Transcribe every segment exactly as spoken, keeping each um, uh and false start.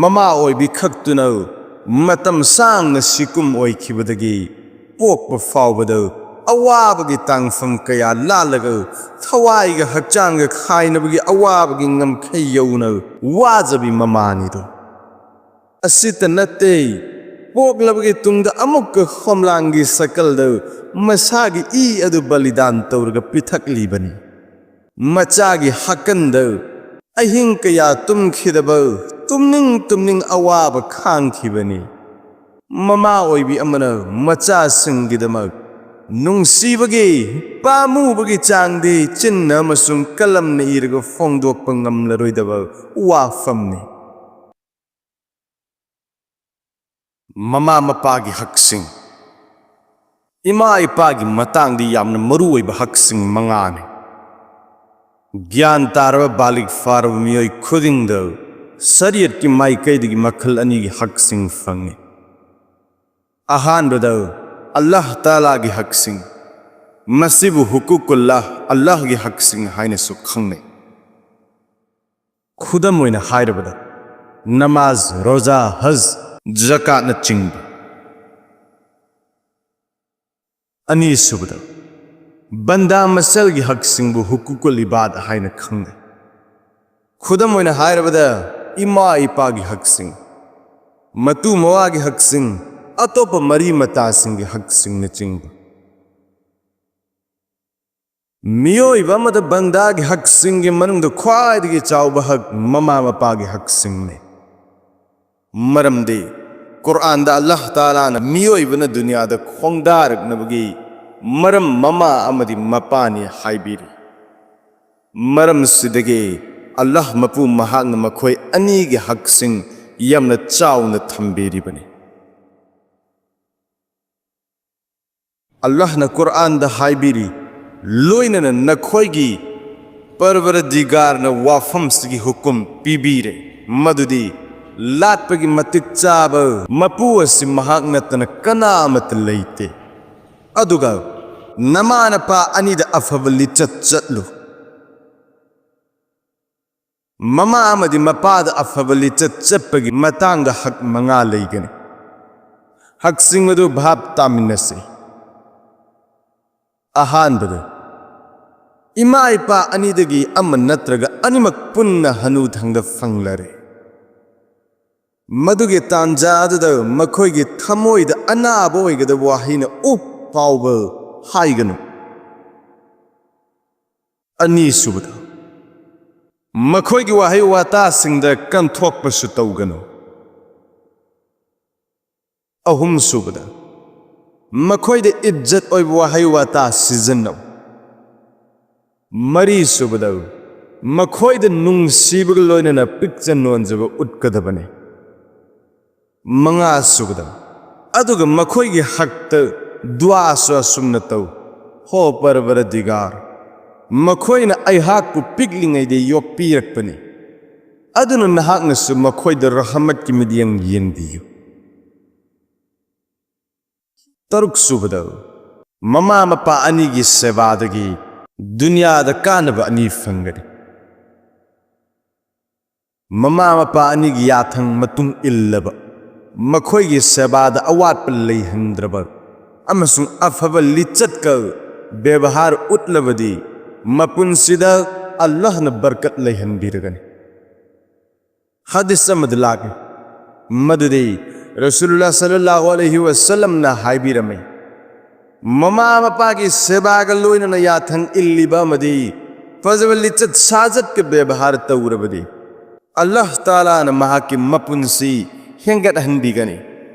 ꯃꯃꯥ ꯑꯣꯏꯕꯤ ꯈꯛꯇꯨꯅ ꯃꯇꯝ ꯁꯥꯡꯅ ꯁꯤꯀꯨꯝ ꯑꯣꯏꯈꯤꯕꯗꯒꯤ ꯄꯣꯛꯄ ꯐꯥꯎꯕꯗ ꯑꯋꯥꯕꯒꯤ ꯇꯥꯡꯐꯝ ꯀꯌꯥ ꯂꯥꯜꯂꯒ ꯊꯋꯥꯏꯒ ꯍꯛꯆꯥꯡꯒ ꯈꯥꯏꯅꯕꯒꯤ ꯑꯋꯥꯕꯒꯤ ꯉꯝꯈꯩ ꯌꯧꯅ ꯋꯥꯖꯕꯤ ꯃꯃꯥꯅꯤꯗꯣ꯫ ꯑꯁꯤꯇ ꯅꯠꯇꯦ, ꯄꯣꯛꯂꯕꯒꯤ ꯇꯨꯡꯗ ꯑꯃꯨꯛꯀ ꯈꯣꯝꯂꯥꯡꯒꯤ ꯁꯀꯜꯗ ꯃꯁꯥꯒꯤ ꯏ ꯑꯗꯨ ꯕꯂꯤꯗꯥꯟ ꯇꯧꯔꯒ ꯄꯤꯊꯛꯂꯤꯕꯅꯤ꯫ ꯃꯆꯥꯒꯤ ꯍꯥꯀꯟꯗ ꯑꯍꯤꯡ ꯀꯌꯥ ꯇꯨꯝꯈꯤꯗꯕ, ꯇꯨꯝꯅꯤꯡ ꯇꯨꯝꯅꯤꯡ ꯑꯋꯥꯕ ꯈꯥꯡꯈꯤꯕꯅꯤ꯫ ꯃꯃꯥ ꯑꯣꯏꯕꯤ ꯑꯃꯅ ꯃꯆꯥꯁꯤꯡꯒꯤꯗꯃꯛ ꯅꯨꯡꯁꯤꯕꯒꯤ, ꯄꯥꯝꯃꯨꯕꯒꯤ ꯆꯥꯡꯗꯤ ꯆꯤꯟꯅ ꯑꯃꯁꯨꯡ ꯀꯂꯝꯅ ꯏꯔꯒ ꯐꯣꯡꯗꯣꯛꯄ ꯉꯝꯂꯔꯣꯏꯗꯕ ꯋꯥꯐꯝꯅꯤ꯫ ꯃꯃꯥ ꯃꯄꯥꯒꯤ ꯍꯛꯁꯤꯡ꯫ ꯏꯃꯥ ꯏꯄꯥꯒꯤ ꯃꯇꯥꯡꯗꯤ ꯌꯥꯝꯅ ꯃꯔꯨ ꯑꯣꯏꯕ ꯍꯛꯁꯤꯡ ꯃꯉꯥꯅꯤ꯫ ꯒ꯭ꯌꯥꯟ ꯇꯥꯔꯕ ꯕꯥꯂꯤꯒ ꯐꯥꯔꯕ ꯃꯤꯑꯣꯏ ꯈꯨꯗꯤꯡꯗ ꯁꯔꯤꯌꯠꯀꯤ ꯃꯥꯏꯀꯩꯗꯒꯤ ꯃꯈꯜ ꯑꯅꯤꯒꯤ ꯍꯛꯁꯤꯡ ꯐꯪꯏ꯫ ꯑꯍꯥꯟꯕꯗ, ꯑꯜꯂꯥꯍ ꯇꯥꯂꯥꯒꯤ ꯍꯛꯁꯤꯡ꯫ ꯃꯁꯤꯕꯨ ꯍꯨꯀꯨꯀꯨꯜꯂꯥꯍ, ꯑꯜꯂꯥꯍꯒꯤ ꯍꯛꯁꯤꯡ ꯍꯥꯏꯅꯁꯨ ꯈꯪꯅꯩ꯫ ꯈꯨꯗꯝ ꯑꯣꯏꯅ ꯍꯥꯏꯔꯕꯗ, ꯅꯃꯥꯖ, ꯔꯣꯖꯥ, ꯍꯖ, ꯖꯀꯥꯠꯅꯆꯤꯡꯕ꯫ ꯑꯅꯤꯁꯨꯕꯗ, ꯕꯟꯗꯥ ꯃꯁꯦꯜꯒꯤ ꯍꯛꯁꯤꯡꯕꯨ ꯍꯨꯀꯨꯀꯨꯜ ꯏꯕꯥꯗ ꯍꯥꯏꯅ ꯈꯪꯅꯩ꯫ ꯈꯨꯗꯝ ꯑꯣꯏꯅ ꯍꯥꯏꯔꯕꯗ, ꯏꯃꯥ ꯏꯄꯥꯒꯤ ꯍꯛꯁꯤꯡ, ꯃꯇꯨ ꯃꯋꯥꯒꯤ ꯍꯛꯁꯤꯡ, ꯑꯇꯣꯞꯄ ꯃꯔꯤ ꯃꯇꯥꯁꯤꯡꯒꯤ ꯍꯛꯁꯤꯡꯅꯆꯤꯡꯕ꯫ ꯃꯤꯑꯣꯏꯕ ꯑꯃꯗ ꯕꯟꯗꯥꯒꯤ ꯍꯛꯁꯤꯡꯒꯤ ꯃꯅꯨꯡꯗ ꯈ꯭ꯋꯥꯏꯗꯒꯤ ꯆꯥꯎꯕ ꯍꯛ ꯃꯃꯥ ꯃꯄꯥꯒꯤ ꯍꯛꯁꯤꯡꯅꯤ꯫ ꯃꯔꯝꯗꯤ ꯀꯨꯔꯥꯟꯗ ꯑꯜꯂꯥꯍ ꯇꯥꯂꯥꯅ ꯃꯤꯑꯣꯏꯕꯅ ꯗꯨꯅꯤꯌꯥꯗ ꯈꯣꯡꯗꯥꯔꯛꯅꯕꯒꯤ ꯃꯔꯝ ꯃꯃꯥ ꯑꯃꯗꯤ ꯃꯄꯥꯅꯤ ꯍꯥꯏꯕꯤꯔꯤ꯫ ꯃꯔꯝꯁꯤꯗꯒꯤ ꯑꯜꯂꯥꯍ ꯃꯄꯨ ꯃꯍꯥꯛꯅ ꯃꯈꯣꯏ ꯑꯅꯤꯒꯤ ꯍꯛꯁꯤꯡ ꯌꯥꯝꯅ ꯆꯥꯎꯅ ꯊꯝꯕꯤꯔꯤꯕꯅꯤ꯫ ꯑꯜꯂꯥꯍꯅ ꯀꯨꯔꯥꯟꯗ ꯍꯥꯏꯕꯤꯔꯤ, ꯂꯣꯏꯅꯅ ꯅꯈꯣꯏꯒꯤ ꯄꯔꯕꯔꯗꯤꯒꯥꯔꯅ ꯋꯥꯐꯝꯁꯤꯒꯤ ꯍꯨꯀꯨꯝ ꯄꯤꯕꯤꯔꯦ, ꯃꯗꯨꯗꯤ ꯂꯥꯠꯄꯒꯤ ꯃꯇꯤꯛ ꯆꯥꯕ ꯃꯄꯨ ꯑꯁꯤ ꯃꯍꯥꯛ ꯅꯠꯇꯅ ꯀꯅꯥ ꯑꯃꯠꯇ ꯂꯩꯇꯦ꯫ ꯑꯗꯨꯒ ꯅꯃꯥ ꯅꯄꯥ ꯑꯅꯤꯗ ꯑꯐꯕ ꯂꯤꯆꯠ ꯆꯠꯂꯨ꯫ ꯃꯃꯥ ꯑꯃꯗꯤ ꯃꯄꯥꯗ ꯑꯐꯕ ꯂꯤꯆꯠ ꯆꯠꯄꯒꯤ ꯃꯇꯥꯡꯗ ꯍꯛ ꯃꯉꯥ ꯂꯩꯒꯅꯤ꯫ ꯍꯛꯁꯤꯡ ꯑꯗꯨ ꯚꯥꯞ ꯇꯥꯃꯤꯟꯅꯁꯤ꯫ ꯑꯍꯥꯟꯕꯗ, ꯏꯃꯥ ꯏꯄꯥ ꯑꯅꯤꯗꯒꯤ ꯑꯃ ꯅꯠꯇ꯭ꯔꯒ ꯑꯅꯤꯃꯛ ꯄꯨꯟꯅ ꯍꯅꯨꯊꯪꯗ ꯐꯪꯂꯔꯦ꯫ ꯃꯗꯨꯒꯤ ꯇꯥꯟꯖꯥ ꯑꯗꯨꯗ ꯃꯈꯣꯏꯒꯤ ꯊꯃꯣꯏꯗ ꯑꯅꯥꯕ ꯑꯣꯏꯒꯗꯕ ꯋꯥꯍꯩꯅ "ꯎꯐ" ꯐꯥꯎꯕ ꯍꯥꯏꯒꯅꯨ꯫ ꯑꯅꯤꯁꯨꯕꯗ, ꯃꯈꯣꯏꯒꯤ ꯋꯥꯍꯩ ꯋꯥꯇꯥꯁꯤꯡꯗ ꯀꯟꯊꯣꯛꯄꯁꯨ ꯇꯧꯒꯅꯨ꯫ ꯑꯍꯨꯝꯁꯨꯕꯗ, ꯃꯈꯣꯏꯗ ꯏꯖꯠ ꯑꯣꯏꯕ ꯋꯥꯍꯩ ꯋꯥꯇꯥ ꯁꯤꯖꯤꯟꯅꯧ꯫ ꯃꯔꯤꯁꯨꯕꯗ, ꯃꯈꯣꯏꯗ ꯅꯨꯡꯁꯤꯕꯒ ꯂꯣꯏꯅꯅ ꯄꯤꯛꯆ ꯅꯣꯟꯖꯕ ꯎꯠꯀꯗꯕꯅꯤ꯫ ꯃꯉꯥꯁꯨꯕꯗ, ꯑꯗꯨꯒ ꯃꯈꯣꯏꯒꯤ ꯍꯛꯇ ꯗꯨꯋꯥꯁꯨ ꯑꯁꯨꯝꯅ ꯇꯧ: "ꯍꯣ ꯄꯔꯕꯔꯗꯤꯒꯥꯔ, ꯃꯈꯣꯏꯅ ꯑꯩꯍꯥꯛꯄꯨ ꯄꯤꯛꯂꯤꯉꯩꯗ ꯌꯣꯛꯄꯤꯔꯛꯄꯅꯤ, ꯑꯗꯨꯅ ꯅꯍꯥꯛꯅꯁꯨ ꯃꯈꯣꯏꯗ ꯔꯍꯃꯠꯀꯤ ꯃꯤꯠꯌꯦꯡ ꯌꯦꯡꯕꯤꯌꯨ"꯫ ꯇꯔꯨꯛꯁꯨꯕꯗ, ꯃꯃꯥ ꯃꯄꯥ ꯑꯅꯤꯒꯤ ꯁꯦꯕꯥꯗꯒꯤ ꯗꯨꯅꯤꯌꯥꯗ ꯀꯥꯟꯅꯕ ꯑꯅꯤ ꯐꯪꯒꯅꯤ꯫ ꯃꯃꯥ ꯃꯄꯥ ꯑꯅꯤꯒꯤ ꯌꯥꯊꯪ ꯃꯇꯨꯡ ꯏꯜꯂꯕ, ꯃꯈꯣꯏꯒꯤ ꯁꯦꯕꯥꯗ ꯑꯋꯥꯠꯄ ꯂꯩꯍꯟꯗ꯭ꯔꯕ ꯑꯃꯁꯨꯡ ꯑꯐꯕ ꯂꯤꯆꯠꯀ ꯕꯦꯕꯍꯥꯔ ꯎꯠꯂꯕꯗꯤ, ꯃꯄꯨꯟꯁꯤꯗ ꯑꯜꯂꯥꯍꯅ ꯕꯔꯀꯠ ꯂꯩꯍꯟꯕꯤꯔꯒꯅꯤ꯫ ꯍꯗꯤꯁ ꯑꯃꯗ ꯂꯥꯛꯏ ꯃꯗꯨꯗꯤ ꯔꯁꯨꯂꯨꯜꯂꯥꯍ ꯁꯜꯂꯜꯂꯥꯍꯨ ꯑꯂꯩꯍꯤ ꯋꯁꯜꯂꯝꯅ ꯍꯥꯏꯕꯤꯔꯝꯃꯤ, "ꯃꯃꯥ ꯃꯄꯥꯒꯤ ꯁꯦꯕꯥꯒ ꯂꯣꯏꯅꯅ ꯌꯥꯊꯪ ꯏꯜꯂꯤꯕ ꯑꯃꯗꯤ ꯐꯖꯕ ꯂꯤꯆꯠ ꯁꯥꯖꯠꯀ ꯕꯦꯕꯍꯥꯔ ꯇꯧꯔꯕꯗꯤ, ꯑꯜꯂꯥꯍ ꯇꯥꯂꯥꯅ ꯃꯍꯥꯛꯀꯤ ꯃꯄꯨꯟꯁꯤ ꯍꯦꯟꯒꯠꯍꯟꯕꯤꯒꯅꯤ,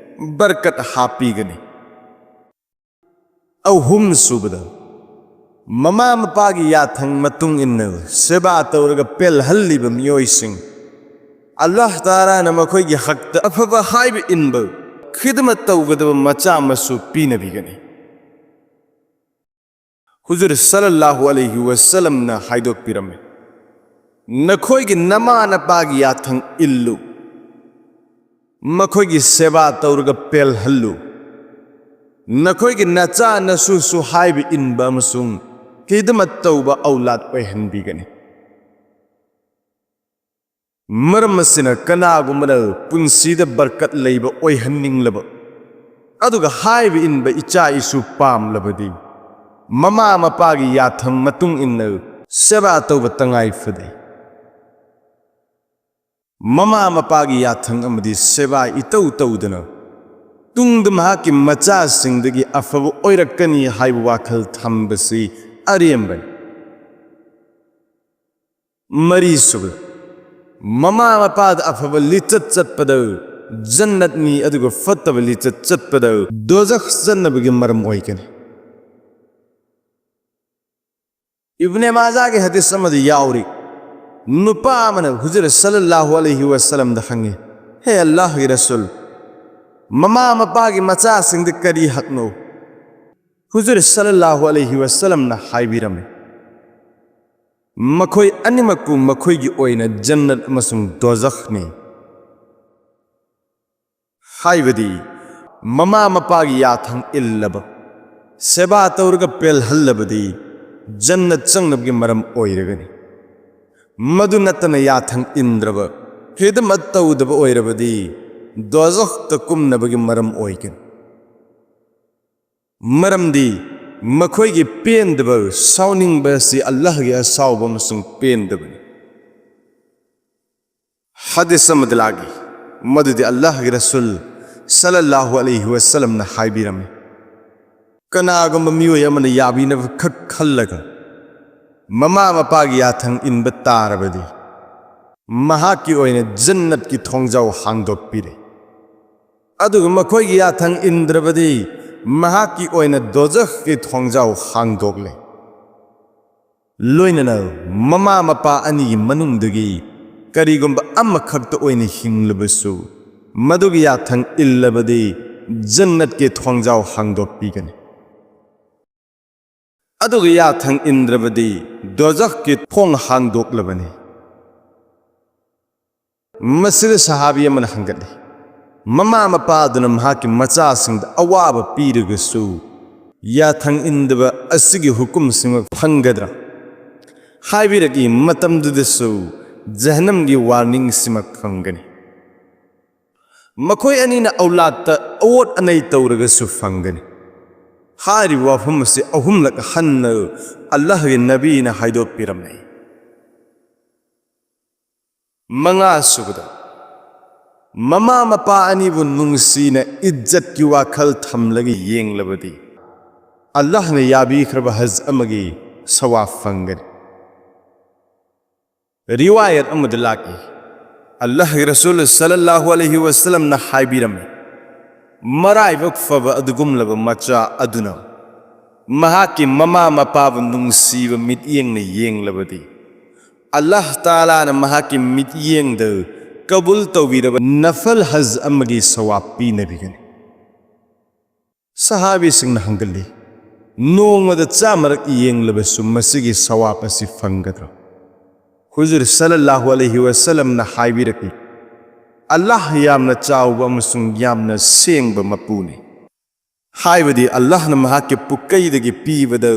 ꯕꯔꯀꯠ ꯍꯥꯞꯄꯤꯒꯅꯤ"꯫ ꯑꯍꯨꯝꯁꯨꯕꯗ, ꯃꯃꯥ ꯃꯄꯥꯒꯤ ꯌꯥꯊꯪ ꯃꯇꯨꯡ ꯏꯟꯅ ꯁꯦꯕꯥ ꯇꯧꯔꯒ ꯄꯦꯜꯍꯜꯂꯤꯕ ꯃꯤꯑꯣꯏꯁꯤꯡ, ꯑꯜꯂꯥꯍ ꯇꯥꯂꯥꯅ ꯃꯈꯣꯏꯒꯤ ꯍꯛꯇ ꯑꯐꯕ ꯍꯥꯏꯕ ꯏꯟꯕ, ꯈꯤꯗꯃꯠ ꯇꯧꯒꯗꯕ ꯃꯆꯥ ꯃꯁꯨ ꯄꯤꯅꯕꯤꯒꯅꯤ꯫ ꯍꯨꯖꯨꯔ ꯁꯜꯂꯜꯂꯥꯍꯨ ꯑꯂꯩꯍꯤ ꯋꯁꯜꯂꯝꯅ ꯍꯥꯏꯗꯣꯛꯄꯤꯔꯝꯃꯤ, "ꯅꯈꯣꯏꯒꯤ ꯅꯃꯥ ꯅꯄꯥꯒꯤ ꯌꯥꯊꯪ ꯏꯜꯂꯨ, ꯃꯈꯣꯏꯒꯤ ꯁꯦꯕꯥ ꯇꯧꯔꯒ ꯄꯦꯜꯍꯜꯂꯨ꯫ ꯅꯈꯣꯏꯒꯤ ꯅꯆꯥ ꯅꯁꯨꯁꯨ ꯍꯥꯏꯕ ꯏꯟꯕ ꯑꯃꯁꯨꯡ ꯈꯤꯗꯃꯠ ꯇꯧꯕ ꯑꯧꯂꯥꯗ ꯑꯣꯏꯍꯟꯕꯤꯒꯅꯤ"꯫ ꯃꯔꯝ ꯑꯁꯤꯅ ꯀꯅꯥꯒꯨꯝꯕꯅ ꯄꯨꯟꯁꯤꯗ ꯕꯔꯀꯠ ꯂꯩꯕ ꯑꯣꯏꯍꯟꯅꯤꯡꯂꯕ ꯑꯗꯨꯒ ꯍꯥꯏꯕ ꯏꯟꯕ ꯏꯆꯥ ꯏꯁꯨ ꯄꯥꯝꯂꯕꯗꯤ, ꯃꯃꯥ ꯃꯄꯥꯒꯤ ꯌꯥꯊꯪ ꯃꯇꯨꯡ ꯏꯟꯅ ꯁꯦꯕꯥ ꯇꯧꯕ ꯇꯉꯥꯏ ꯐꯗꯦ꯫ ꯃꯃꯥ ꯃꯄꯥꯒꯤ ꯌꯥꯊꯪ ꯑꯃꯗꯤ ꯁꯦꯕꯥ ꯏꯇꯧ ꯇꯧꯗꯅ ꯇꯨꯡꯗ ꯃꯍꯥꯛꯀꯤ ꯃꯆꯥꯁꯤꯡꯗꯒꯤ ꯑꯐꯕ ꯑꯣꯏꯔꯛꯀꯅꯤ ꯍꯥꯏꯕ ꯋꯥꯈꯜ ꯊꯝꯕꯁꯤ ꯑꯔꯦꯝꯕꯅꯤ꯫ ꯃꯔꯤꯁꯨꯕ, ꯃꯃꯥ ꯃꯄꯥꯗ ꯑꯐꯕ ꯂꯤꯆꯠ ꯆꯠꯄꯗ ꯖꯟꯅꯠꯅꯤ, ꯑꯗꯨꯒ ꯐꯠꯇꯕ ꯂꯤꯆꯠ ꯆꯠꯄꯗ ꯗꯣꯖꯈ ꯆꯠꯅꯕꯒꯤ ꯃꯔꯝ ꯑꯣꯏꯒꯅꯤ꯫ ꯏꯕꯅꯦ ꯃꯥꯖꯥꯒꯤ ꯍꯗꯤꯁ ꯑꯃꯗ ꯌꯥꯎꯔꯤ, ꯅꯨꯄꯥ ꯑꯃꯅ ꯍꯨꯖꯨꯔ ꯁꯜꯂꯜꯂꯥꯍꯨ ꯑꯂꯩꯍꯤ ꯋꯥꯁꯜꯂꯝꯗ ꯍꯪꯉꯤ, "ꯍꯦ ꯑꯜꯂꯥꯍꯒꯤ ꯔꯁꯨꯜ, ꯃꯃꯥ ꯃꯄꯥꯒꯤ ꯃꯆꯥꯁꯤꯡꯗ ꯀꯔꯤ ꯍꯛꯅꯣ?" ꯍꯨꯖꯨꯔ ꯁꯜꯂꯜꯂꯥꯍꯨ ꯑꯂꯩꯍꯤ ꯋꯥꯁꯜꯂꯝꯅ ꯍꯥꯏꯕꯤꯔꯝꯃꯤ, "ꯃꯈꯣꯏ ꯑꯅꯤꯃꯛꯄꯨ ꯃꯈꯣꯏꯒꯤ ꯑꯣꯏꯅ ꯖꯟꯅꯠ ꯑꯃꯁꯨꯡ ꯗꯣꯖꯈꯅꯤ"꯫ ꯍꯥꯏꯕꯗꯤ, ꯃꯃꯥ ꯃꯄꯥꯒꯤ ꯌꯥꯊꯪ ꯏꯜꯂꯕ, ꯁꯦꯕꯥ ꯇꯧꯔꯒ ꯄꯦꯜꯍꯜꯂꯕꯗꯤ ꯖꯟꯅꯠ ꯆꯪꯅꯕꯒꯤ ꯃꯔꯝ ꯑꯣꯏꯔꯒꯅꯤ꯫ ꯃꯗꯨ ꯅꯠꯇꯅ ꯌꯥꯊꯪ ꯏꯟꯗ꯭ꯔꯕ, ꯈꯤꯗꯃꯠ ꯇꯧꯗꯕ ꯑꯣꯏꯔꯕꯗꯤ ꯗꯣꯖꯈꯇ ꯀꯨꯝꯅꯕꯒꯤ ꯃꯔꯝ ꯑꯣꯏꯒꯅꯤ꯫ ꯃꯔꯝꯗꯤ ꯃꯈꯣꯏꯒꯤ ꯄꯦꯟꯗꯕ, ꯁꯥꯎꯅꯤꯡꯕ ꯑꯁꯤ ꯑꯜꯂꯥꯍꯒꯤ ꯑꯁꯥꯎꯕ ꯑꯃꯁꯨꯡ ꯄꯦꯟꯗꯕꯅꯤ꯫ ꯍꯗꯤꯁ ꯑꯃꯗ ꯂꯥꯛꯏ, ꯃꯗꯨꯗꯤ ꯑꯜꯂꯥꯍꯒꯤ ꯔꯁꯨꯜ ꯁꯜꯂꯜꯂꯥꯍꯨ ꯑꯂꯩꯍꯤ ꯋꯥꯁꯜꯂꯝꯅ ꯍꯥꯏꯕꯤꯔꯝꯃꯤ, "ꯀꯅꯥꯒꯨꯝꯕ ꯃꯤꯑꯣꯏ ꯑꯃꯅ ꯌꯥꯕꯤꯅꯕ ꯈꯛ ꯈꯜꯂꯒ ꯃꯃꯥ ꯃꯄꯥꯒꯤ ꯌꯥꯊꯪ ꯏꯟꯕ ꯇꯥꯔꯕꯗꯤ, ꯃꯍꯥꯛꯀꯤ ꯑꯣꯏꯅ ꯖꯟꯅꯠꯀꯤ ꯊꯣꯡꯖꯥꯎ ꯍꯥꯡꯗꯣꯛꯄꯤꯔꯦ꯫ ꯑꯗꯨꯒ ꯃꯈꯣꯏꯒꯤ ꯌꯥꯊꯪ ꯏꯟꯗ꯭ꯔꯕꯗꯤ, ꯃꯍꯥꯛꯀꯤ ꯑꯣꯏꯅ ꯗꯣꯖꯈꯀꯤ ꯊꯣꯡꯖꯥꯎ ꯍꯥꯡꯗꯣꯛꯂꯦ꯫ ꯂꯣꯏꯅꯅ ꯃꯃꯥ ꯃꯄꯥ ꯑꯅꯤꯒꯤ ꯃꯅꯨꯡꯗꯒꯤ ꯀꯔꯤꯒꯨꯝꯕ ꯑꯃꯈꯛꯇ ꯑꯣꯏꯅ ꯍꯤꯡꯂꯕꯁꯨ, ꯃꯗꯨꯒꯤ ꯌꯥꯊꯪ ꯏꯜꯂꯕꯗꯤ ꯖꯟꯅꯠꯀꯤ ꯊꯣꯡꯖꯥꯎ ꯍꯥꯡꯗꯣꯛꯄꯤꯒꯅꯤ꯫ ꯑꯗꯨꯒ ꯌꯥꯊꯪ ꯏꯟꯗ꯭ꯔꯕꯗꯤ ꯗꯣꯖꯈꯀꯤ ꯊꯣꯡ ꯍꯥꯡꯗꯣꯛꯂꯕꯅꯤ"꯫ ꯃꯁꯤꯗ ꯁꯍꯥꯕꯤ ꯑꯃꯅ ꯍꯪꯒꯠꯂꯤ, ꯃꯃꯥ ꯃꯄꯥꯗꯨꯅ ꯃꯍꯥꯛꯀꯤ ꯃꯆꯥꯁꯤꯡꯗ ꯑꯋꯥꯕ ꯄꯤꯔꯒꯁꯨ, ꯌꯥꯊꯪ ꯏꯟꯗꯕ ꯑꯁꯤꯒꯤ ꯍꯨꯀꯨꯝꯁꯤꯡꯃꯛ ꯐꯪꯒꯗ꯭ꯔꯥ? ꯍꯥꯏꯕꯤꯔꯛꯏ, ꯃꯇꯝꯗꯨꯗꯁꯨ ꯖꯍꯟꯅꯝꯒꯤ ꯋꯥꯔꯅꯤꯡꯁꯤꯃꯛ ꯐꯪꯒꯅꯤ꯫ ꯃꯈꯣꯏ ꯑꯅꯤꯅ ꯑꯧꯂꯥꯗꯇ ꯑꯣꯠ ꯑꯅꯩ ꯇꯧꯔꯒꯁꯨ ꯐꯪꯒꯅꯤ꯫ ꯍꯥꯏꯔꯤꯕ ꯋꯥꯐꯝ ꯑꯁꯤ ꯑꯍꯨꯝꯂꯛ ꯍꯟꯅ ꯑꯜꯂꯥꯍꯒꯤ ꯅꯕꯤꯅ ꯍꯥꯏꯗꯣꯛꯄꯤꯔꯝꯃꯤ꯫ ꯃꯉꯥꯁꯨꯕꯗ, ꯃꯃꯥ ꯃꯄꯥ ꯑꯅꯤꯕꯨ ꯅꯨꯡꯁꯤꯅ ꯏꯖꯠꯀꯤ ꯋꯥꯈꯜ ꯊꯝꯂꯒ ꯌꯦꯡꯂꯕꯗꯤ, ꯑꯜꯂꯥꯍꯅ ꯌꯥꯕꯤꯈ꯭ꯔꯕ ꯍꯖ ꯑꯃꯒꯤ ꯁꯋꯥꯕ ꯐꯪꯒꯅꯤ꯫ ꯔꯤꯋꯥꯌꯠ ꯑꯃꯗ ꯂꯥꯛꯏ, ꯑꯜꯂꯥꯍꯒꯤ ꯔꯁꯨꯜ ꯁꯜꯂꯜꯂꯥꯍꯨ ꯑꯂꯩꯍꯤ ꯋꯁꯜꯂꯝꯅ ꯍꯥꯏꯕꯤꯔꯝꯃꯤ, ꯃꯔꯥꯏꯕꯛ ꯐꯕ ꯑꯗꯨꯒꯨꯝꯂꯕ ꯃꯆꯥ ꯑꯗꯨꯅ ꯃꯍꯥꯛꯀꯤ ꯃꯃꯥ ꯃꯄꯥꯕꯨ ꯅꯨꯡꯁꯤꯕ ꯃꯤꯠꯌꯦꯡꯅ ꯌꯦꯡꯂꯕꯗꯤ, ꯑꯜꯂꯥꯍ ꯇꯥꯂꯥꯅ ꯃꯍꯥꯛꯀꯤ ꯃꯤꯠꯌꯦꯡꯗ ꯀꯕꯨꯜ ꯇꯧꯕꯤꯔꯕ ꯅꯐꯜ ꯍꯖ ꯑꯃꯒꯤ ꯁꯋꯥꯕ ꯄꯤꯅꯕꯤꯒꯅꯤ꯫ ꯁꯍꯥꯕꯤꯁꯤꯡꯅ ꯍꯪꯒꯜꯂꯤ, ꯅꯣꯡꯃꯗ ꯆꯥꯝꯃꯔꯛ ꯌꯦꯡꯂꯕꯁꯨ ꯃꯁꯤꯒꯤ ꯁꯋꯥꯕ ꯑꯁꯤ ꯐꯪꯒꯗ꯭ꯔꯣ? ꯍꯨꯖꯨꯔ ꯁꯜꯂꯜꯂꯥꯍꯨ ꯑꯂꯩꯍꯤ ꯋꯁꯜꯂꯝꯅ ꯍꯥꯏꯕꯤꯔꯛꯏ, ꯑꯜꯂꯥꯍ ꯌꯥꯝꯅ ꯆꯥꯎꯕ ꯑꯃꯁꯨꯡ ꯌꯥꯝꯅ ꯁꯦꯡꯕ ꯃꯄꯨꯅꯤ꯫ ꯍꯥꯏꯕꯗꯤ ꯑꯜꯂꯥꯍꯅ ꯃꯍꯥꯛꯀꯤ ꯄꯨꯀꯩꯗꯒꯤ ꯄꯤꯕꯗ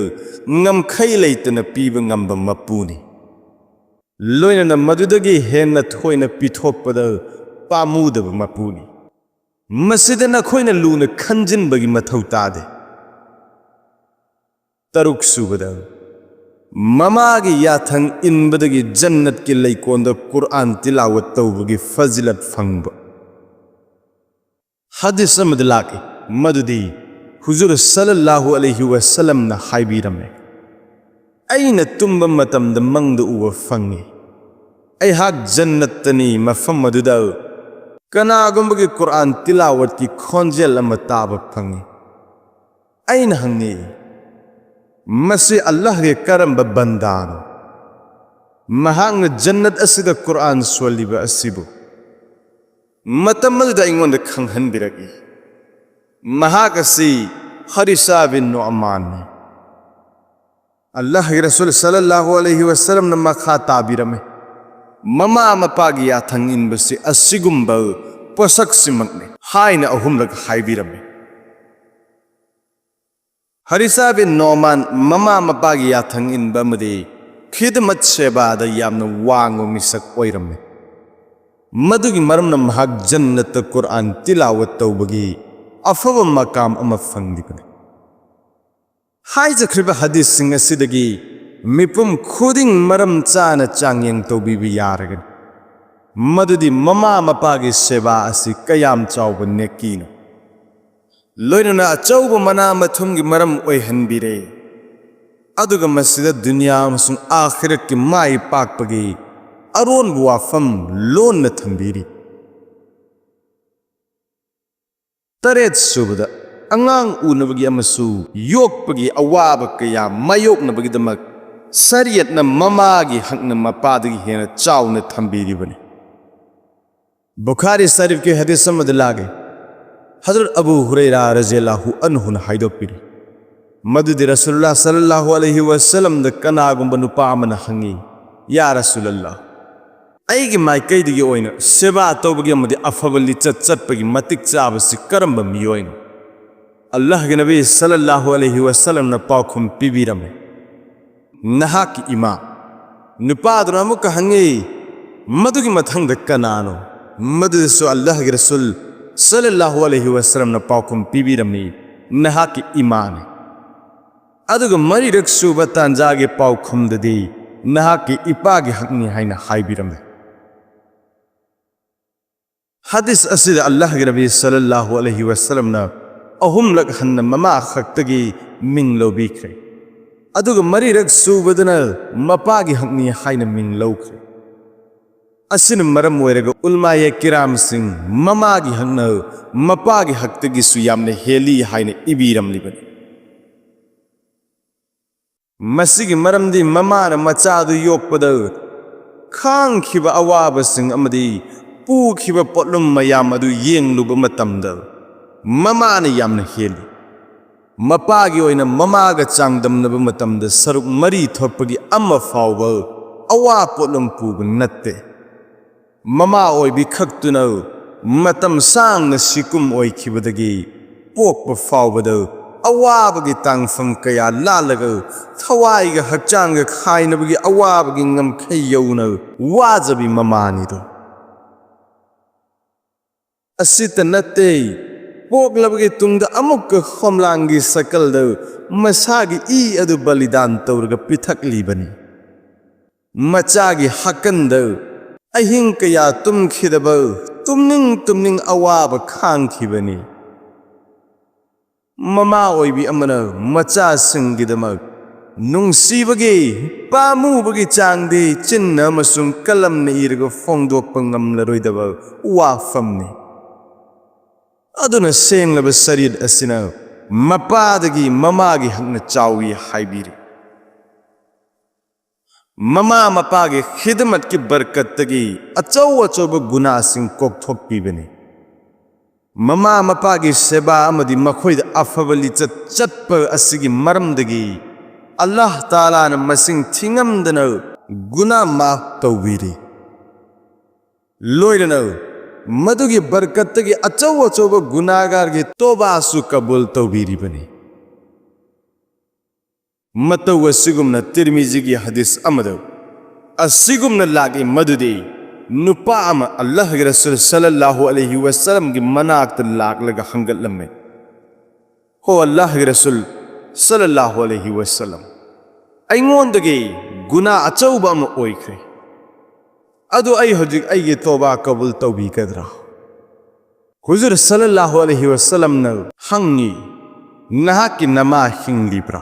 ꯉꯝꯈꯩ ꯂꯩꯇꯅ ꯄꯤꯕ ꯉꯝꯕ ꯃꯄꯨꯅꯤ꯫ ꯂꯣꯏꯅꯅ ꯃꯗꯨꯗꯒꯤ ꯍꯦꯟꯅ ꯊꯣꯏꯅ ꯄꯤꯊꯣꯛꯄꯗ ꯄꯥꯝꯃꯨꯗꯕ ꯃꯄꯨꯅꯤ꯫ ꯃꯁꯤꯗ ꯅꯈꯣꯏꯅ ꯂꯨꯅ ꯈꯟꯖꯤꯟꯕꯒꯤ ꯃꯊꯧ ꯇꯥꯗꯦ꯫ ꯇꯔꯨꯛ ꯁꯨꯕꯗ, ꯃꯃꯥꯒꯤ ꯌꯥꯊꯪ ꯏꯟꯕꯗꯒꯤ ꯖꯟꯅꯠꯀꯤ ꯂꯩꯀꯣꯟꯗ ꯀꯨꯔꯑꯥꯟ ꯇꯤꯂꯥꯋꯠ ꯇꯧꯕꯒꯤ ꯐꯖꯤꯂꯠ ꯐꯪꯕ꯫ ꯍꯗꯤꯁ ꯑꯃꯗ ꯂꯥꯛꯏ, ꯃꯗꯨꯗꯤ ꯍꯨꯖꯨꯔ ꯁꯜꯂꯜꯂꯥꯍꯨ ꯑꯂꯩꯍꯤ ꯋꯁꯜꯂꯝꯅ ꯍꯥꯏꯕꯤꯔꯝꯃꯤ, ꯑꯩꯅ ꯇꯨꯝꯕ ꯃꯇꯝꯗ ꯃꯪꯗ ꯎꯕ ꯐꯪꯉꯤ꯫ ꯑꯩꯍꯥꯛ ꯖꯟꯅꯠꯇꯅꯤ, ꯃꯐꯝ ꯑꯗꯨꯗ ꯀꯅꯥꯒꯨꯝꯕꯒꯤ ꯀꯨꯔꯑꯥꯟ ꯇꯤꯂꯥꯋꯠꯀꯤ ꯈꯣꯟꯖꯦꯜ ꯑꯃ ꯇꯥꯕ ꯐꯪꯉꯤ꯫ ꯑꯩꯅ ꯍꯪꯉꯤ, ꯃꯁꯤ ꯑꯜꯂꯥꯍꯒꯤ ꯀꯔꯝꯕ ꯕꯟꯗꯥꯅꯣ? ꯃꯍꯥꯛꯅ ꯖꯟꯅꯠ ꯑꯁꯤꯗ ꯀꯨꯔꯑꯥꯟ ꯁꯣꯜꯂꯤꯕ ꯑꯁꯤꯕꯨ ꯃꯇꯝ ꯑꯗꯨꯗ ꯑꯩꯉꯣꯟꯗ ꯈꯪꯍꯟꯕꯤꯔꯛꯏ꯫ ꯃꯍꯥꯛ ꯑꯁꯤ ꯍꯔꯤꯁꯥ ꯕꯤꯟ ꯅꯣꯑꯃꯥꯟꯅꯤ꯫ ꯑꯜꯂꯥꯍꯒꯤ ꯔꯁꯨꯜ ꯁꯜꯂꯜꯂꯥꯍꯨ ꯑꯂꯩꯍꯤ ꯋꯁꯜꯂꯝꯅ ꯃꯈꯥ ꯇꯥꯕꯤꯔꯝꯃꯤ, ꯃꯃꯥ ꯃꯄꯥꯒꯤ ꯌꯥꯊꯪ ꯏꯟꯕꯁꯤ ꯑꯁꯤꯒꯨꯝꯕ ꯄꯣꯠꯁꯛꯁꯤꯃꯛꯅꯤ ꯍꯥꯏꯅ ꯑꯍꯨꯝꯂꯛ ꯍꯥꯏꯕꯤꯔꯝꯃꯤ꯫ ꯍꯔꯤꯁꯥ ꯕꯤꯟ ꯅꯣꯃꯥꯟ ꯃꯃꯥ ꯃꯄꯥꯒꯤ ꯌꯥꯊꯪ ꯏꯟꯕ ꯑꯃꯗꯤ ꯈꯤꯗꯃꯠ ꯁꯦꯕꯥꯗ ꯌꯥꯝꯅ ꯋꯥꯡꯕ ꯃꯤꯁꯛ ꯑꯣꯏꯔꯝꯃꯤ꯫ ꯃꯗꯨꯒꯤ ꯃꯔꯝꯅ ꯃꯍꯥꯛ ꯖꯟꯅꯠꯇ ꯀꯨꯔꯑꯥꯟ ꯇꯤꯂꯥꯋꯠ ꯇꯧꯕꯒꯤ ꯑꯐꯕ ꯃꯀꯥꯝ ꯑꯃ ꯐꯪꯂꯤꯕꯅꯤ꯫ ꯍꯥꯏꯖꯈ꯭ꯔꯤꯕ ꯍꯗꯤꯁꯁꯤꯡ ꯑꯁꯤꯗꯒꯤ ꯃꯤꯄꯨꯝ ꯈꯨꯗꯤꯡ ꯃꯔꯝ ꯆꯥꯅ ꯆꯥꯡꯌꯦꯡ ꯇꯧꯕꯤꯕ ꯌꯥꯔꯒꯅꯤ꯫ ꯃꯗꯨꯗꯤ ꯃꯃꯥ ꯃꯄꯥꯒꯤ ꯁꯦꯕꯥ ꯑꯁꯤ ꯀꯌꯥꯝ ꯆꯥꯎꯕ ꯅꯦꯀꯤꯅꯣ꯫ ꯂꯣꯏꯅꯅ ꯑꯆꯧꯕ ꯃꯅꯥ ꯃꯊꯨꯝꯒꯤ ꯃꯔꯝ ꯑꯣꯏꯍꯟꯕꯤꯔꯦ꯫ ꯑꯗꯨꯒ ꯃꯁꯤꯗ ꯗꯨꯅꯤꯌꯥ ꯑꯃꯁꯨꯡ ꯑꯥꯈꯤꯔꯠꯀꯤ ꯃꯥꯏ ꯄꯥꯛꯄꯒꯤ ꯑꯔꯣꯟꯕ ꯋꯥꯐꯝ ꯂꯣꯟꯅ ꯊꯝꯕꯤꯔꯤ꯫ ꯇꯔꯦꯠ ꯁꯨꯕꯗ, ꯑꯉꯥꯡ ꯎꯅꯕꯒꯤ ꯑꯃꯁꯨꯡ ꯌꯣꯛꯄꯒꯤ ꯑꯋꯥꯕ ꯀꯌꯥ ꯃꯥꯌꯣꯛꯅꯕꯒꯤꯗꯃꯛ ꯁꯔꯤꯌꯠꯅ ꯃꯃꯥꯒꯤ ꯍꯛꯅ ꯃꯄꯥꯗꯒꯤ ꯍꯦꯟꯅ ꯆꯥꯎꯅ ꯊꯝꯕꯤꯔꯤꯕꯅꯤ꯫ ꯕꯨꯈꯥꯔꯤ ꯁꯔꯤꯐꯀꯤ ꯍꯗꯤꯁ ꯑꯃꯗ ꯂꯥꯛꯏ, ꯍꯖꯔꯠ ꯑꯕꯨ ꯍꯨꯔꯩꯔꯥ ꯔꯖꯤꯌꯜꯂꯥꯍꯨ ꯑꯟꯍꯨꯅ ꯍꯥꯏꯗꯣꯛꯄꯤꯔꯤ, ꯃꯗꯨꯗꯤ ꯔꯁꯨꯜꯂꯥ ꯁꯜꯂꯜꯂꯥꯍꯨ ꯑꯂꯩꯍꯤ ꯋꯁꯜꯂꯝꯗ ꯀꯅꯥꯒꯨꯝꯕ ꯅꯨꯄꯥ ꯑꯃꯅ ꯍꯪꯉꯤ, "ꯌꯥ ꯔꯁꯨꯂꯜꯂꯥ, ꯑꯩꯒꯤ ꯃꯥꯏꯀꯩꯗꯒꯤ ꯑꯣꯏꯅ ꯁꯦꯕꯥ ꯇꯧꯕꯒꯤ ꯑꯃꯗꯤ ꯑꯐꯕ ꯂꯤꯆꯠ ꯆꯠꯄꯒꯤ ꯃꯇꯤꯛ ꯆꯥꯕꯁꯤ ꯀꯔꯝꯕ ꯃꯤꯑꯣꯏꯅꯣ?" ꯑꯜꯂꯥꯍꯒꯤ ꯅꯕꯤ ꯁꯜꯂꯜꯂꯥꯍꯨ ꯑꯂꯩꯍꯤ ꯋꯁꯜꯂꯝꯅ ꯄꯥꯎꯈꯨꯝ ꯄꯤꯕꯤꯔꯝꯃꯤ, "ꯅꯍꯥꯛꯀꯤ ꯏꯃꯥ꯫" ꯅꯨꯄꯥꯗꯨꯅ ꯑꯃꯨꯛꯀ ꯍꯪꯉꯤ, "ꯃꯗꯨꯒꯤ ꯃꯊꯪꯗ ꯀꯅꯥꯅꯣ?" ꯃꯗꯨꯗꯁꯨ ꯑꯜꯂꯥꯍꯒꯤ ꯔꯁꯨꯜ ꯁꯜꯂꯜꯂꯥꯍꯨ ꯑꯂꯩꯍꯤ ꯋꯁꯜꯂꯝꯅ ꯄꯥꯎꯈꯨꯝ ꯄꯤꯕꯤꯔꯝꯃꯤ, "ꯅꯍꯥꯛꯀꯤ ꯏꯃꯥꯅꯤ꯫" ꯑꯗꯨꯒ ꯃꯔꯤꯔꯛ ꯁꯨꯕ ꯇꯥꯟꯖꯥꯒꯤ ꯄꯥꯎꯈꯨꯝꯗꯗꯤ, "ꯅꯍꯥꯛꯀꯤ ꯏꯄꯥꯒꯤ ꯍꯛꯅꯤ" ꯍꯥꯏꯅ ꯍꯥꯏꯕꯤꯔꯝꯃꯤ꯫ ꯍꯗꯤꯁ ꯑꯁꯤꯗ ꯑꯜꯂꯥꯍꯒꯤ ꯅꯕꯤ ꯁꯜꯂꯜꯂꯥꯍꯨ ꯑꯂꯩꯍꯤ ꯋꯁꯜꯂꯝꯅ ꯑꯍꯨꯝꯂꯛ ꯍꯟꯅ ꯃꯃꯥ ꯈꯛꯇꯒꯤ ꯃꯤꯡ ꯂꯧꯕꯤꯈ꯭ꯔꯦ, ꯑꯗꯨꯒ ꯃꯔꯤꯔꯛ ꯁꯨꯕꯗꯅ ꯃꯄꯥꯒꯤ ꯍꯛꯅꯤ ꯍꯥꯏꯅ ꯃꯤꯡ ꯂꯧꯈ꯭ꯔꯦ꯫ ꯑꯁꯤꯅ ꯃꯔꯝ ꯑꯣꯏꯔꯒ ꯎꯂꯃꯥꯌꯦ ꯀꯤꯔꯥꯝꯁꯤꯡ ꯃꯃꯥꯒꯤ ꯍꯛꯅ ꯃꯄꯥꯒꯤ ꯍꯛꯇꯒꯤꯁꯨ ꯌꯥꯝꯅ ꯍꯦꯜꯂꯤ ꯍꯥꯏꯅ ꯏꯕꯤꯔꯝꯂꯤꯕꯅꯤ꯫ ꯃꯁꯤꯒꯤ ꯃꯔꯝꯗꯤ ꯃꯃꯥꯅ ꯃꯆꯥꯗꯨ ꯌꯣꯛꯄꯗ ꯈꯥꯡꯈꯤꯕ ꯑꯋꯥꯕꯁꯤꯡ ꯑꯃꯗꯤ ꯄꯨꯈꯤꯕ ꯄꯣꯠꯂꯨꯝ ꯃꯌꯥꯝ ꯑꯗꯨ ꯌꯦꯡꯂꯨꯕ ꯃꯇꯝꯗ ꯃꯃꯥꯅ ꯌꯥꯝꯅ ꯍꯦꯜꯂꯤ꯫ ꯃꯄꯥꯒꯤ ꯑꯣꯏꯅ ꯃꯃꯥꯒ ꯆꯥꯡꯗꯝꯅꯕ ꯃꯇꯝꯗ ꯁꯔꯨꯛ ꯃꯔꯤ ꯊꯣꯛꯄꯒꯤ ꯑꯃ ꯐꯥꯎꯕ ꯑꯋꯥ ꯄꯣꯠꯂꯨꯝ ꯄꯨꯕ ꯅꯠꯇꯦ꯫ ꯃꯃꯥ ꯑꯣꯏꯕꯤ ꯈꯛꯇꯨꯅ ꯃꯇꯝ ꯁꯥꯡꯅ ꯁꯤꯀꯨꯝ ꯑꯣꯏꯈꯤꯕꯗꯒꯤ ꯄꯣꯛꯄ ꯐꯥꯎꯕꯗ ꯑꯋꯥꯕꯒꯤ ꯇꯥꯡꯐꯝ ꯀꯌꯥ ꯂꯥꯜꯂꯒ, ꯊꯋꯥꯏꯒ ꯍꯛꯆꯥꯡꯒ ꯈꯥꯏꯅꯕꯒꯤ ꯑꯋꯥꯕꯒꯤ ꯉꯝꯈꯩ ꯌꯧꯅ ꯋꯥꯖꯕꯤ ꯃꯃꯥꯅꯤꯗꯣ꯫ ꯑꯁꯤꯇ ꯅꯠꯇꯦ, ꯄꯣꯛꯂꯕꯒꯤ ꯇꯨꯡꯗ ꯑꯃꯨꯛꯀ ꯈꯣꯝꯂꯥꯡꯒꯤ ꯁꯀꯜꯗ ꯃꯁꯥꯒꯤ ꯏ ꯑꯗꯨ ꯕꯂꯤꯗꯥꯟ ꯇꯧꯔꯒ ꯄꯤꯊꯛꯂꯤꯕꯅꯤ꯫ ꯃꯆꯥꯒꯤ ꯍꯥꯀꯟꯗ ꯑꯍꯤꯡ ꯀꯌꯥ ꯇꯨꯝꯈꯤꯗꯕ, ꯇꯨꯝꯅꯤꯡ ꯇꯨꯝꯅꯤꯡ ꯑꯋꯥꯕ ꯈꯥꯡꯈꯤꯕꯅꯤ꯫ ꯃꯃꯥ ꯑꯣꯏꯕꯤ ꯑꯃꯅ ꯃꯆꯥꯁꯤꯡꯒꯤꯗꯃꯛ ꯅꯨꯡꯁꯤꯕꯒꯤ, ꯄꯥꯝꯃꯨꯕꯒꯤ ꯆꯥꯡꯗꯤ ꯆꯤꯟꯅ ꯑꯃꯁꯨꯡ ꯀꯂꯝꯅ ꯏꯔꯒ ꯐꯣꯡꯗꯣꯛꯄ ꯉꯝꯂꯔꯣꯏꯗꯕ ꯋꯥꯐꯝꯅꯤ꯫ ꯑꯗꯨꯅ ꯁꯦꯡꯂꯕ ꯁꯔꯤꯌꯠ ꯑꯁꯤꯅ ꯃꯄꯥꯗꯒꯤ ꯃꯃꯥꯒꯤ ꯍꯛꯅ ꯆꯥꯎꯏ ꯍꯥꯏꯕꯤꯔꯤ꯫ ꯃꯃꯥ ꯃꯄꯥꯒꯤ ꯈꯤꯗꯃꯠꯀꯤ ꯕꯔꯀꯠꯇꯒꯤ ꯑꯆꯧ ꯑꯆꯧꯕ ꯒꯨꯅꯥꯁꯤꯡ ꯀꯣꯛꯊꯣꯛꯄꯤꯕꯅꯤ꯫ ꯃꯃꯥ ꯃꯄꯥꯒꯤ ꯁꯦꯕꯥ ꯑꯃꯗꯤ ꯃꯈꯣꯏꯗ ꯑꯐꯕ ꯂꯤꯆꯠ ꯆꯠꯄ ꯑꯁꯤꯒꯤ ꯃꯔꯝꯗꯒꯤ ꯑꯜꯂꯥꯍ ꯇꯥꯂꯥꯅ ꯃꯁꯤꯡ ꯊꯤꯉꯝꯗꯅ ꯒꯨꯅꯥ ꯃꯥꯐ ꯇꯧꯕꯤꯔꯤ꯫ ꯂꯣꯏꯅꯅ ꯃꯗꯨꯒꯤ ꯕꯔꯀꯠꯇꯒꯤ ꯑꯆꯧ ꯑꯆꯧꯕ ꯒꯨꯅꯥꯒꯥꯔꯒꯤ ꯇꯣꯕꯥꯁꯨ ꯀꯕꯨꯜ ꯇꯧꯕꯤꯔꯤꯕꯅꯤ꯫ ꯃꯇꯧ ꯑꯁꯤꯒꯨꯝꯅ ꯇꯤꯔꯃꯤꯖꯤꯒꯤ ꯍꯗꯤꯁ ꯑꯃꯗ ꯑꯁꯤꯒꯨꯝꯅ ꯂꯥꯛꯏ ꯃꯗꯨꯗꯤ, ꯅꯨꯄꯥ ꯑꯃ ꯑꯜꯂꯥꯍꯒꯤ ꯔꯁꯨꯜ ꯁꯜꯂꯜꯂꯥꯍꯨ ꯑꯂꯩꯍꯤ ꯋꯁꯜꯂꯝꯒꯤ ꯃꯅꯥꯛꯇ ꯂꯥꯛꯂꯒ ꯍꯪꯒꯠꯂꯝꯃꯤ, "ꯍꯣ ꯑꯜꯂꯥꯍꯒꯤ ꯔꯁꯨꯜ ꯁꯜꯂꯜꯂꯥꯍꯨ ꯑꯂꯩꯍꯤ ꯋꯁꯜꯂꯝ, ꯑꯩꯉꯣꯟꯗꯒꯤ ꯒꯨꯅꯥ ꯑꯆꯧꯕ ꯑꯃ ꯑꯣꯏꯈ꯭ꯔꯦ꯫ ꯑꯗꯨ ꯑꯩ ꯍꯧꯖꯤꯛ ꯑꯩꯒꯤ ꯇꯣꯕꯥ ꯀꯕꯨꯜ ꯇꯧꯕꯤꯒꯗ꯭ꯔꯥ?" ꯍꯨꯖꯨꯔ ꯁꯜꯂꯜꯂꯥꯍꯨ ꯑꯂꯩꯍꯤ ꯋꯁꯜꯂꯝꯅ ꯍꯪꯉꯤ, "ꯅꯍꯥꯛꯀꯤ ꯅꯃꯥ ꯍꯤꯡꯂꯤꯕ꯭ꯔꯥ?"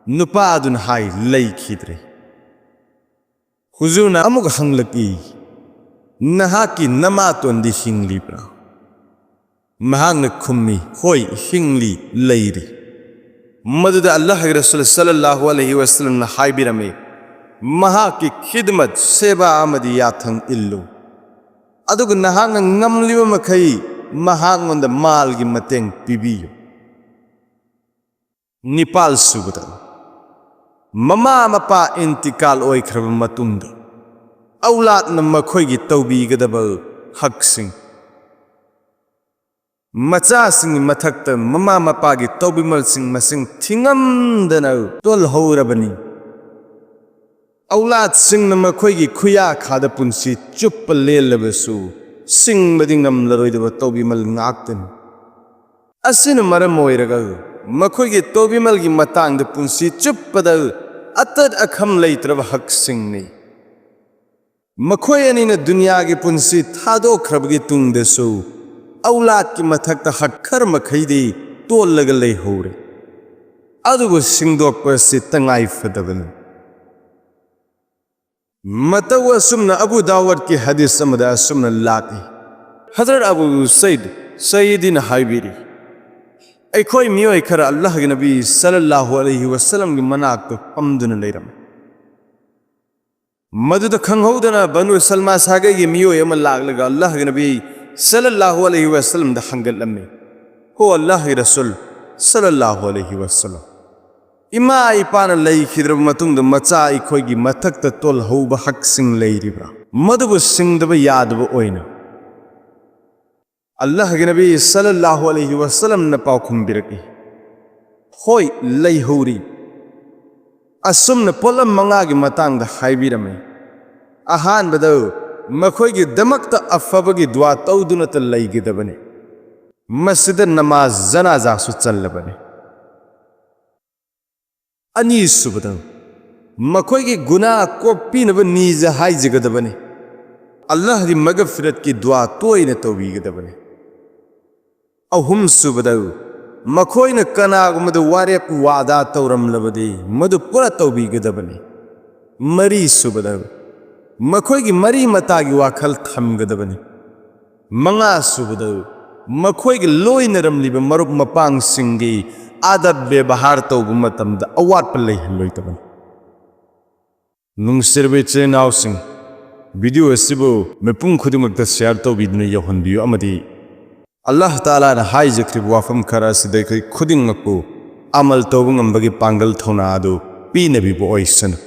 ꯅꯨꯄꯥ ꯑꯗꯨꯅ ꯍꯥꯏ, "ꯂꯩꯈꯤꯗ꯭ꯔꯦ꯫" ꯍꯨꯖꯨꯔꯅ ꯑꯃꯨꯛ ꯍꯪꯂꯛꯏ, "ꯅꯍꯥꯛꯀꯤ ꯅꯃꯥꯇꯣꯟꯗꯤ ꯍꯤꯡꯂꯤꯕ꯭ꯔꯥ?" ꯃꯍꯥꯛꯅ ꯈꯨꯝꯃꯤ, "ꯍꯣꯏ, ꯍꯤꯡꯂꯤ, ꯂꯩꯔꯤ꯫" ꯃꯗꯨꯗ ꯑꯜꯂꯥꯍꯒꯤ ꯔꯁꯨꯜ ꯁꯜꯂꯜꯂꯥꯍꯨ ꯑꯂꯩꯍꯤ ꯋꯁꯜꯂꯝꯅ ꯍꯥꯏꯕꯤꯔꯝꯃꯤ, "ꯃꯍꯥꯛꯀꯤ ꯈꯤꯗꯃꯠ, ꯁꯦꯕꯥ ꯑꯃꯗꯤ ꯌꯥꯊꯪ ꯏꯜꯂꯨ꯫ ꯑꯗꯨꯒ ꯅꯍꯥꯛꯅ ꯉꯝꯂꯤꯕ ꯃꯈꯩ ꯃꯍꯥꯛꯉꯣꯟꯗ ꯃꯥꯜꯒꯤ ꯃꯇꯦꯡ ꯄꯤꯕꯤꯌꯨ꯫" ꯅꯤꯄꯥꯜ ꯁꯨꯕꯗ, ꯃꯃꯥ ꯃꯄꯥ ꯏꯟꯇꯤꯀꯥꯜ ꯑꯣꯏꯈ꯭ꯔꯕ ꯃꯇꯨꯡꯗ ꯑꯧꯂꯥꯗꯅ ꯃꯈꯣꯏꯒꯤ ꯇꯧꯕꯤꯒꯗꯕ ꯍꯛꯁꯤꯡ꯫ ꯃꯆꯥꯁꯤꯡꯒꯤ ꯃꯊꯛꯇ ꯃꯃꯥ ꯃꯄꯥꯒꯤ ꯇꯧꯕꯤꯃꯜꯁꯤꯡ ꯃꯁꯤꯡ ꯊꯤꯉꯝꯗꯅ ꯇꯣꯜꯍꯧꯔꯕꯅꯤ꯫ ꯑꯧꯂꯥꯗꯁꯤꯡꯅ ꯃꯈꯣꯏꯒꯤ ꯈꯨꯌꯥꯈꯥꯗ ꯄꯨꯟꯁꯤ ꯆꯨꯞꯄ ꯂꯦꯜꯂꯕꯁꯨ, ꯁꯤꯡꯕꯗꯤ ꯉꯝꯂꯔꯣꯏꯗꯕ ꯇꯧꯕꯤꯃꯜ ꯉꯥꯛꯇꯅꯤ꯫ ꯑꯁꯤꯅ ꯃꯔꯝ ꯑꯣꯏꯔꯒ, ꯃꯈꯣꯏꯒꯤ ꯇꯧꯕꯤꯃꯜꯒꯤ ꯃꯇꯥꯡꯗ ꯄꯨꯟꯁꯤ ꯆꯨꯞꯄꯗ ꯑꯇꯠ ꯑꯈꯝ ꯂꯩꯇ꯭ꯔꯕ ꯍꯛꯁꯤꯡꯅꯤ꯫ ꯃꯈꯣꯏ ꯑꯅꯤꯅ ꯗꯨꯅꯤꯌꯥꯒꯤ ꯄꯨꯟꯁꯤ ꯊꯥꯗꯣꯛꯈ꯭ꯔꯕꯒꯤ ꯇꯨꯡꯗꯁꯨ, ꯑꯧꯂꯥꯗꯀꯤ ꯃꯊꯛꯇ ꯍꯛ ꯈꯔ ꯃꯈꯩꯗꯤ ꯇꯣꯜꯂꯒ ꯂꯩꯍꯧꯔꯦ꯫ ꯑꯗꯨꯕꯨ ꯁꯤꯡꯗꯣꯛꯄ ꯑꯁꯤ ꯇꯉꯥꯏ ꯐꯗꯕꯅꯤ꯫ ꯃꯇꯧ ꯑꯁꯨꯝꯅ ꯑꯕꯨ ꯗꯥꯋꯗꯀꯤ ꯍꯗꯤꯁ ꯑꯃꯗ ꯑꯁꯨꯝꯅ ꯂꯥꯛꯏ, ꯍꯖꯔꯠ ꯑꯕꯨ ꯁꯩꯗ ꯁꯌꯤꯗꯤꯅ ꯍꯥꯏꯕꯤꯔꯤ, ꯑꯩꯈꯣꯏ ꯃꯤꯑꯣꯏ ꯈꯔ ꯑꯜꯂꯥꯍꯒꯤ ꯅꯕꯤ ꯁꯜꯂꯜꯂꯥꯍꯨ ꯑꯂꯩꯍꯤ ꯋꯁꯜꯂꯝꯒꯤ ꯃꯅꯥꯛꯇ ꯐꯝꯗꯨꯅ ꯂꯩꯔꯝꯃꯤ꯫ ꯃꯗꯨꯗ ꯈꯪꯍꯧꯗꯅ ꯕꯅꯨ ꯁꯜꯃꯥ ꯁꯥꯒꯩꯒꯤ ꯃꯤꯑꯣꯏ ꯑꯃ ꯂꯥꯛꯂꯒ ꯑꯜꯂꯥꯍꯒꯤ ꯅꯕꯤ ꯁꯜꯂꯜꯂꯥꯍꯨ ꯑꯂꯩꯍꯤ ꯋꯁꯜꯂꯝꯗ ꯍꯪꯒꯠꯂꯝꯃꯤ, "ꯍꯣ ꯑꯜꯂꯥꯍꯒꯤ ꯔꯁꯨꯜ ꯁꯜꯂꯜꯂꯥꯍꯨ ꯑꯂꯩꯍꯤ ꯋꯁꯜꯂꯝ, ꯏꯃꯥ ꯏꯄꯥꯅ ꯂꯩꯈꯤꯗ꯭ꯔꯕ ꯃꯇꯨꯡꯗ ꯃꯆꯥ ꯑꯩꯈꯣꯏꯒꯤ ꯃꯊꯛꯇ ꯇꯣꯜꯍꯧꯕ ꯍꯛꯁꯤꯡ ꯂꯩꯔꯤꯕ꯭ꯔꯥ? ꯃꯗꯨꯕꯨ ꯁꯤꯡꯗꯕ ꯌꯥꯗꯕ ꯑꯣꯏꯅ?" ꯑꯜꯂꯥꯍꯒꯤ ꯅꯕꯤ ꯁꯜꯂꯜꯂꯥꯍꯨ ꯑꯂꯩꯍꯤ ꯋꯁꯜꯂꯝꯅ ꯄꯥꯎꯈꯨꯝ ꯄꯤꯔꯛꯏ, "ꯍꯣꯏ, ꯂꯩꯍꯧꯔꯤ꯫ ꯑꯁꯨꯝꯅ ꯄꯣꯠꯂꯝ ꯃꯉꯥꯒꯤ ꯃꯇꯥꯡꯗ ꯍꯥꯏꯕꯤꯔꯝꯃꯤ꯫ ꯑꯍꯥꯟꯕꯗ, ꯃꯈꯣꯏꯒꯤꯗꯃꯛꯇ ꯑꯐꯕꯒꯤ ꯗꯨꯋꯥ ꯇꯧꯗꯨꯅꯇ ꯂꯩꯒꯗꯕꯅꯤ꯫ ꯃꯁꯤꯗ ꯅꯃꯥꯖ ꯖꯅꯥꯖꯥꯁꯨ ꯆꯜꯂꯕꯅꯤ꯫ ꯑꯅꯤꯁꯨꯕꯗ, ꯃꯈꯣꯏꯒꯤ ꯒꯨꯅꯥ ꯀꯣꯛꯄꯤꯅꯕ ꯅꯤꯖ ꯍꯥꯏꯖꯒꯗꯕꯅꯤ꯫ ꯑꯜꯂꯥꯍꯒꯤ ꯃꯒꯐꯤꯔꯠꯀꯤ ꯗꯨꯋꯥ ꯇꯣꯏꯅ ꯇꯧꯕꯤꯒꯗꯕꯅꯤ꯫ ꯑꯍꯨꯝꯁꯨꯕꯗ, ꯃꯈꯣꯏꯅ ꯀꯅꯥꯒꯨꯝꯕꯗ ꯋꯥꯔꯦꯞ ꯋꯥꯗꯥ ꯇꯧꯔꯝꯂꯕꯗꯤ ꯃꯗꯨ ꯄꯨꯔꯥ ꯇꯧꯕꯤꯒꯗꯕꯅꯤ꯫ ꯃꯔꯤꯁꯨꯕꯗ, ꯃꯈꯣꯏꯒꯤ ꯃꯔꯤ ꯃꯇꯥꯒꯤ ꯋꯥꯈꯜ ꯊꯝꯒꯗꯕꯅꯤ꯫ ꯃꯉꯥꯁꯨꯕꯗ, ꯃꯈꯣꯏꯒ ꯂꯣꯏꯅꯔꯝꯂꯤꯕ ꯃꯔꯨꯞ ꯃꯄꯥꯡꯁꯤꯡꯒꯤ ꯑꯗꯕ ꯕꯦꯕꯍꯥꯔ ꯇꯧꯕ ꯃꯇꯝꯗ ꯑꯋꯥꯠꯄ ꯂꯩꯍꯜꯂꯣꯏꯗꯕꯅꯤ꯫" ꯅꯨꯡꯁꯤꯔꯕ ꯏꯆꯤꯜ ꯏꯅꯥꯎꯁꯤꯡ, ꯚꯤꯗꯤꯑꯣ ꯑꯁꯤꯕꯨ ꯃꯤꯄꯨꯝ ꯈꯨꯗꯤꯡꯃꯛꯇ ꯁꯤꯌꯥꯔ ꯇꯧꯕꯤꯗꯨꯅ ꯌꯧꯍꯟꯕꯤꯌꯨ ꯑꯃꯗꯤ ꯑꯜꯂꯥꯍ ꯇꯥꯂꯥꯅ ꯍꯥꯏꯖꯈ꯭ꯔꯤꯕ ꯋꯥꯐꯝ ꯈꯔ ꯑꯁꯤꯗ ꯑꯩꯈꯣꯏ ꯈꯨꯗꯤꯡꯃꯛꯄꯨ ꯑꯃꯜ ꯇꯧꯕ ꯉꯝꯕꯒꯤ ꯄꯥꯡꯒꯜ ꯊꯧꯅꯥ ꯑꯗꯨ ꯄꯤꯅꯕꯤꯕ ꯑꯣꯏꯁꯅꯨ꯫